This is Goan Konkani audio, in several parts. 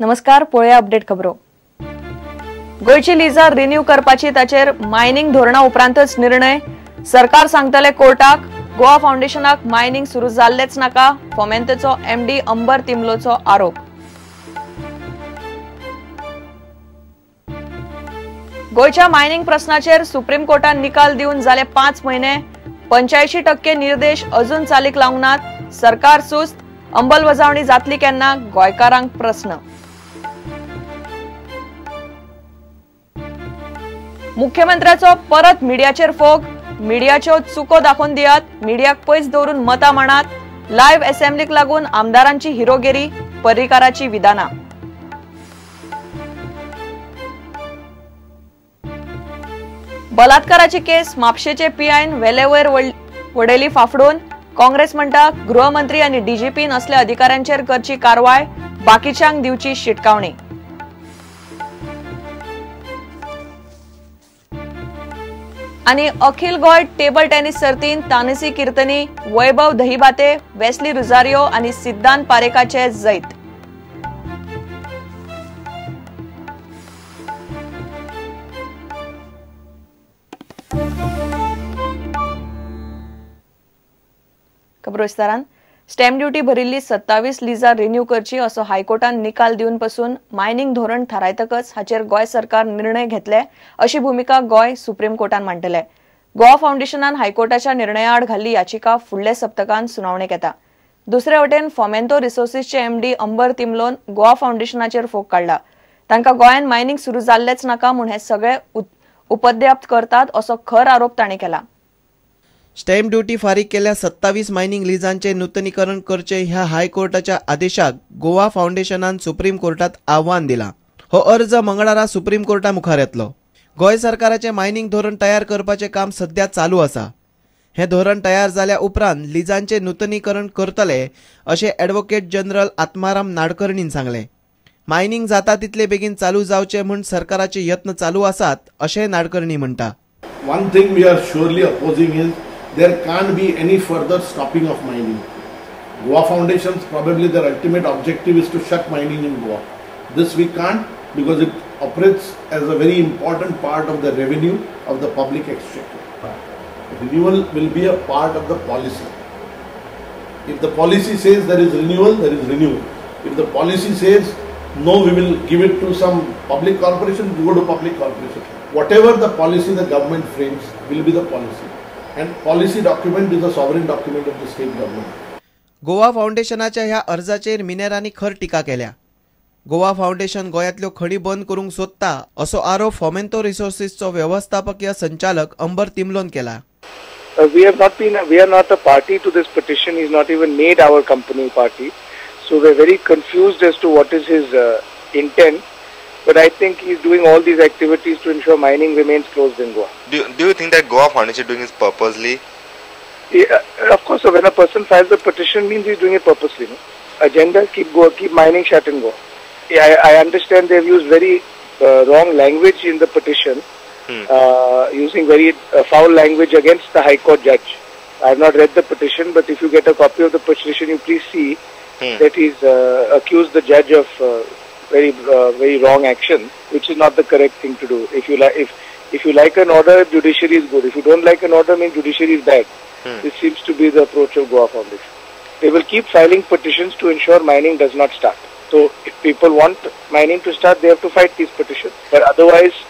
नमस्कार, पळोवया अपडेट खबरो. गोंयची लिजां रिन्यू करपाची ताचेर मायनिंग धोरणा उपरांतच निर्णय. सरकार सांगतले कोर्टाक गोवा फाउंडेशनाक मायनिंग सुरू जाल्लेच नाका, फोमेंतोचो एमडी अंबर तिमलोचो आरोप. गोंयच्या मायनिंग प्रश्नाचेर सुप्रीम कोर्टान निकाल दिवन जाले 5 म्हयने. 85% निर्देश अजून चालीक लावंक नात. सरकार सुस्त, अंमलबजावणी जातली केन्ना, गोंयकारांक प्रस्न. मुख्यमंत्र्याचो परत मिडियाचेर फोग, मिडियाच्यो चुको दाखोवन दियात, मिडियाक पयस दवरून मतां मांडात. लायव्ह असेंब्लीक लागून आमदारांची हिरोगिरी, पर्रीकाराची विधानां. बलात्काराची केस म्हापशेचे पीआयन वेलेवयर वडयली फाफडून. काँग्रेस म्हणटा गृहमंत्री आनी डीजीपीन असल्या अधिकाऱ्यांचेर करची कारवाय, बाकीच्यांक दिवची शिटकावणी. आनी अखिल गोंय टेबल टेनिस सर्तीन तानसी कीर्तनी, वैभव दहीबाते, वेस्ली रुजारियो आनी सिद्धांत पारेखाचे जैत. खबरो विस्तारान. स्टॅम्प ड्युटी भरिल्ली 27 लिजां रिन्यू करची असो हायकोर्टान निकाल दिवन पसून मायनिंग धोरण थारायतकच हाचेर गोंय सरकार निर्णय घेतले अशी भुमिका गोंय सुप्रीम कोर्टान मांडटले. गोवा फाउंडेशनान हायकोर्टाच्या निर्णया आड घाल्ली याचिका फुडल्या सप्तकान सुनावणेक येता. दुसरे वटेन फोमेंतो रिसोर्सिसचे एमडी अंबर तिमलोन गोवा फाउंडेशनाचेर फोग काडला. तांकां गोंयांत मायनिंग सुरू जाल्लेच नाका म्हूण हे सगळे उपद्याप करतात असो खर आरोप तांणी केला. स्टॅम्प ड्युटी फारीक केल्या 27 मायनिंग लिजांचे नूतनीकरण करचे ह्या हायकोर्टाच्या आदेशाक गोवा फाउंडेशनान सुप्रीम कोर्टात आव्हान दिला. हो अर्ज मंगळारा सुप्रीम कोर्टा मुखार येतलो. गोंय सरकाराचे मायनिंग धोरण तयार करपाचे काम सध्या चालू आसा. हे धोरण तयार जाल्या उपरांत लिजांचे नूतनीकरण करतले अशें ॲडव्होकेट जनरल आत्माराम नाडकर्णीन सांगलें. मायनिंग जाता तितले बेगीन चालू जावचे म्हूण सरकाराचे यत्न चालू आसात अशें नाडकर्णी म्हणटा. One thing we are surely opposing is there can't be any further stopping of mining. Goa Foundation's probably their ultimate objective is to shut mining in Goa. This we can't, because it operates as a very important part of the revenue of the public exchequer. Renewal will be a part of the policy. If the policy says there is renewal, there is renewal. If the policy says no, we will give it to some public corporation, go to public corporation. Whatever the policy the government frames will be the policy. And policy document is a sovereign document of the state government. Goa फाउंडेशनाच्या ह्या अर्जाचेर मिनेरांनी खर टिका केल्या. गोवा फाउंडेशन गोंयांतल्यो खणी बंद करूंक सोदता असो आरोप फोमेंतो रिसोर्सिसचो व्यवस्थापकीय संचालक अंबर तिमलोन केला. We are not a party to this petition. He's not even made our company party. So we are very confused as to what is his intent. But I think he's doing all these activities to ensure mining remains closed in Goa. Do you think that Goa Foundation is doing it purposely? Yeah, of course. So when a person files a petition, means he's doing it purposely. No? Agenda, keep mining shut in Goa. Yeah, I understand they've used very wrong language in the petition, using very foul language against the High Court judge. I have not read the petition, but if you get a copy of the petition, you please see that he's accused the judge of very wrong action, which is not the correct thing to do. If you like an order, judiciary is good. If you don't like an order, means judiciary is bad. This seems to be the approach of Goa Foundation. They will keep filing petitions to ensure mining does not start. So if people want mining to start, they have to fight these petitions. But otherwise,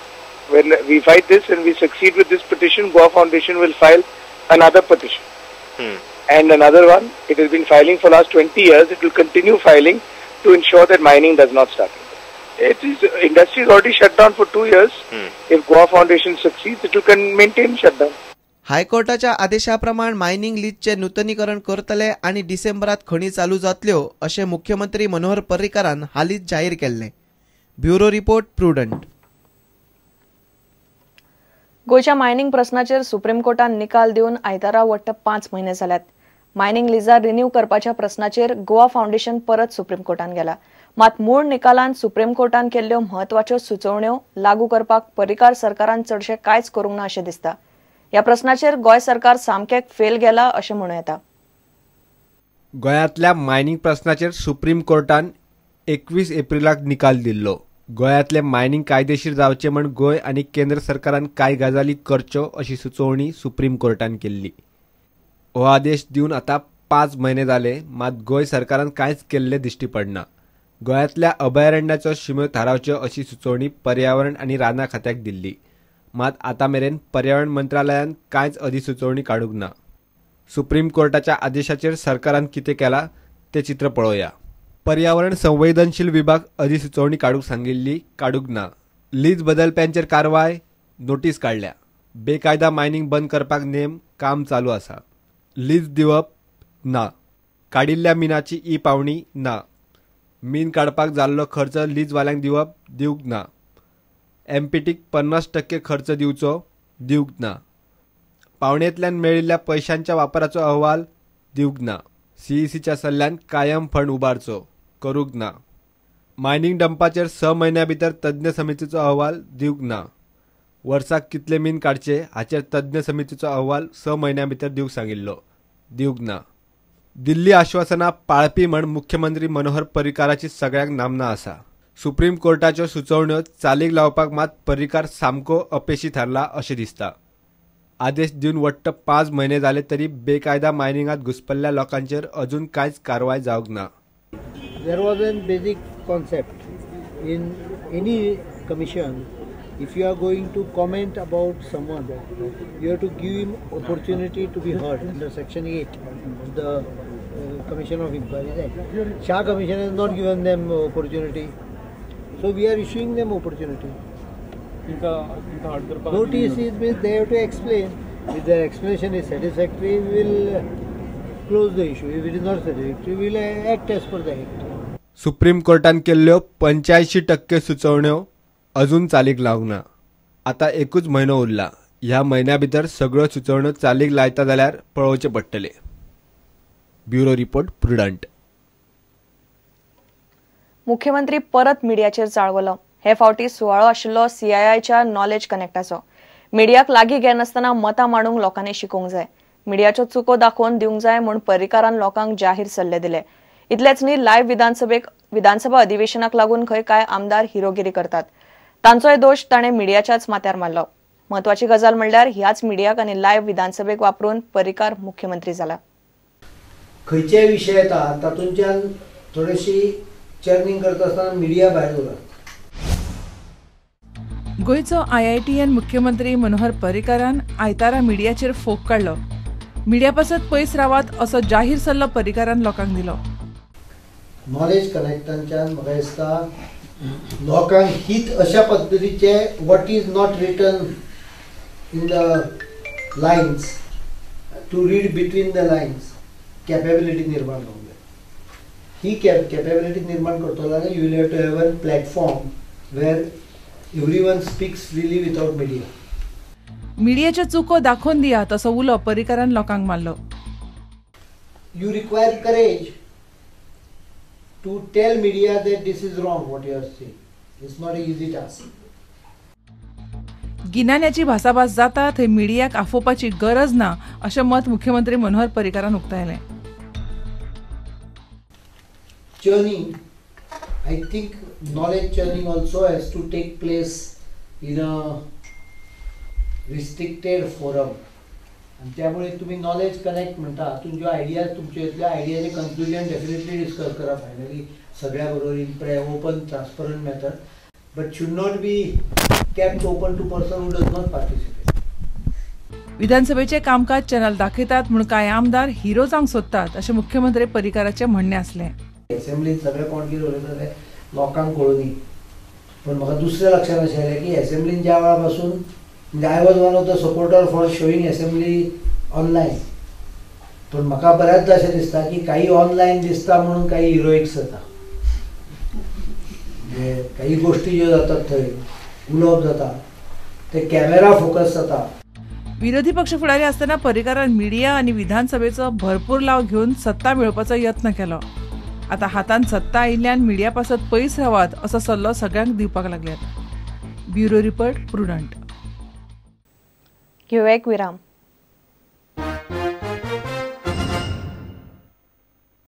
when we fight this and we succeed with this petition, Goa Foundation will file another petition. And another one. It has been filing for last 20 years. It will continue filing to ensure that mining does not start. It is, industry is already shut down for 2 years. If Goa Foundation succeeds, it will maintain shutdown. हायकोर्टाच्या आदेशाप्रमाण मायनिंग लीजचे नूतनीकरण करतले आनी डिसेंबरात खणी चालू जातल्यो अशें मुख्यमंत्री मनोहर पर्रीकारान हालींच जाहीर केल्लें. Bureau report, Prudent. गोंयच्या मायनिंग प्रश्नाचेर सुप्रीम कोर्टान निकाल दिवन आयतारा वट्ट 5 म्हयने जाल्यात. मायनिंग लिजां रिन्यू करपाच्या प्रश्नाचेर गोवा फाउंडेशन परत सुप्रीम कोर्टान गेला. मात मूळ निकालान सुप्रीम कोर्टान केल्ल्यो म्हत्वाच्यो सुचोवण्यो लागू करपाक पर्रीकार सरकारान चडशें कांयच करूंक ना अशें दिसता. ह्या प्रश्नाचेर गोंय सरकार सामकें फेल गेला अशें म्हणूं येता. गोंयांतल्या मायनिंग प्रश्नाचेर सुप्रीम कोर्टान 21 एप्रिलाक निकाल दिल्लो. गोंयांतले मायनिंग कायदेशीर जावचे म्हण गोंय आनी केंद्र सरकारान कांय गजाली करच्यो अशी सुचोवणी सुप्रीम कोर्टान केल्ली. हो आदेश दिवन आतां 5 म्हयने जाले, मात गोंय सरकारान कांयच केल्लें दिश्टी पडना. गोंयांतल्या अभयारण्याचो शिम्यो थारावच्यो अशी सुचोवणी पर्यावरण आनी रानां खात्याक दिल्ली, मात आतां मेरेन पर्यावरण मंत्रालयान कांयच अधिसुचोवणी काडूंक ना. सुप्रीम कोर्टाच्या आदेशाचेर सरकारान कितें केलां तें चित्र पळोवया. पर्यावरण संवेदनशील विभाग अधिसुचोवणी काडूंक सांगिल्ली, काडूंक ना. लीज बदलप्यांचेर कारवाय, नोटीस काडल्या. बेकायदा मायनिंग बंद करपाक नेम, काम चालू आसा. लीज दिवप ना. काडिल्ल्या मिनाची ई पावणी ना. मीन काडपाक जाल्लो खर्च लीजवाल्यांक दिवप, दिवंक ना. एमपीटीक 50% खर्च दिवचो, दिवंक ना. पावणेंतल्यान मेळिल्ल्या पयशांच्या वापराचो अहवाल दिवंक ना. सीईसीच्या सल्ल्यान कायम फंड उबारचो, करूंक ना. मायनिंग डंपाचेर 6 म्हयन्या भितर तज्ञ समितीचो अहवाल दिवंक ना. वर्साक कितले मीन काडचे हाचेर तज्ञ समितीचो अहवाल 6 म्हयन्या भितर दिवंक सांगिल्लो, दिवंक ना. दिल्ली आश्वासनां पाळपी म्हण मुख्यमंत्री मनोहर पर्रीकाराची सगळ्यांक नामना आसा. सुप्रीम कोर्टाच्यो सुचोवण्यो चालीक लावपाक मात पर्रीकार सामको अपेशी थारला अशें दिसता. आदेश दिवन वट्ट 5 म्हयने जाले तरी बेकायदा मायनिंगांत घुस्पल्ल्या लोकांचेर अजून कांयच कारवाय जावंक ना. There was a basic concept in any commission. If you are going to comment about someone, you have to give him opportunity to be heard under Section 8 of the Commission of Inquiry Act. Shah Commission has not given them opportunity, so we are issuing them opportunity. Notice is means they have to explain. If their explanation is satisfactory, we will close the issue. If it is not satisfactory, we will act as per the act. Supreme कोर्टान केल्ल्यो 85% सुचोवण्यो अजून चालीक लावंक ना. आतां एकूच म्हयनो उरला. ह्या म्हयन्या भितर सगळ्यो सुचोवण्यो चालीक लायता जाल्यार पळोवचें पडटलें. Bureau report, Prudent. मुख्यमंत्री परत मिडियाचेर चाळवलो. हे फावटी सुवाळो आशिल्लो सीआयआयच्या नॉलेज कनेक्टाचो. मिडियाक लागीं घेनासतना मतां मांडूंक लोकांनी शिकोवंक जाय. मिडियाच्यो चुको दाखोवन दिवंक जाय म्हूण पर्रीकारान लोकांक जाहीर सल्ले दिले. इतलेंच न्ही, लायव्ह विधानसभा अधिवेशनाक लागून खंय कांय आमदार हिरोगिरी करतात, तांचोय दोश ताणें मिडियाच्याच माथ्यार मारलो. म्हत्वाची गजाल म्हणल्यार ह्याच मिडियाक आनी लायव्ह विधानसभेक वापरून पर्रीकार मुख्यमंत्री जाला. खंयचेय विशय येता तातूंतल्यान थोडीशी चर्निंग करता आसतना मिडिया भायर उरता. गोंयचो आयआयटीएन मुख्यमंत्री मनोहर पर्रीकारान आयतारा मिडियाचेर फोग काडलो. मिडिया पासत पयस रावात असो जाहीर सल्लो पर्रीकारान लोकांक दिलो. नॉलेज कनेक्टांच्यान म्हाका दिसता लोकांक हित अशा पद्दतीचे what is not written in the lines to read between the lines capability निर्माण जावंक जाय. ही कॅपेबिलिटी निर्माण करतलो जाल्यार you will have to have an platform where everyone speaks freely without media. मिडियाच्यो चुको दाखोवन दियात असो उलो पर्रीकारान लोकांक मारलो. You require courage to tell media that this is wrong what you are saying. It's not an easy task. गिन्यानाची भासाभास जाता थंय मिडियाक आफोवपाची गरज ना अशें मत मुख्यमंत्री मनोहर पर्रीकारान उक्तायलें. Churning, I think knowledge churning also has to take place in a restricted forum. आनी त्यामुळे तुम्ही नॉलेज कनेक्ट म्हणटा हातून ज्यो आयडियाज तुमच्यो येतल्यो आयडियाचे कन्क्लुजन डेफिनेटली डिस्कस करा फायनली सगळ्या बरोबर in open transparent method, but should not be kept open to person who does not participate. विधानसभेचे कामकाज चॅनल दाखयतात म्हूण कांय आमदार हिरो जावंक सोदतात अशें मुख्यमंत्री पर्रीकाराचें म्हणणें आसलें. एसेंब्लीत सगळे कोण कितें उलयता तें लोकांक कळुनी, पूण म्हाका दुसऱ्या लक्षांत अशें आयलें की एसेंब्लीन ज्या वेळा पासून म्हणजे I was one of the supporter for showing assembly online, पूण म्हाका बऱ्याचदा अशें दिसता की काही ऑनलायन दिसता म्हणून काही हिरोइक्स जाता. म्हणजे काही गोष्टी ज्यो जातात थंय उलोवप जाता ते कॅमेरा फोकस जाता. विरोधी पक्ष फुडारी आसतना पर्रीकारान मिडिया आनी विधानसभेचो भरपूर लाव घेवन सत्ता मेळोवपाचो यत्न केलो. आतां हातांत सत्ता आयिल्ल्यान मिडिया पासत पयस रावात असो सल्लो सगळ्यांक दिवपाक लागल्यात. Bureau report, Prudent. घेवया एक विराम.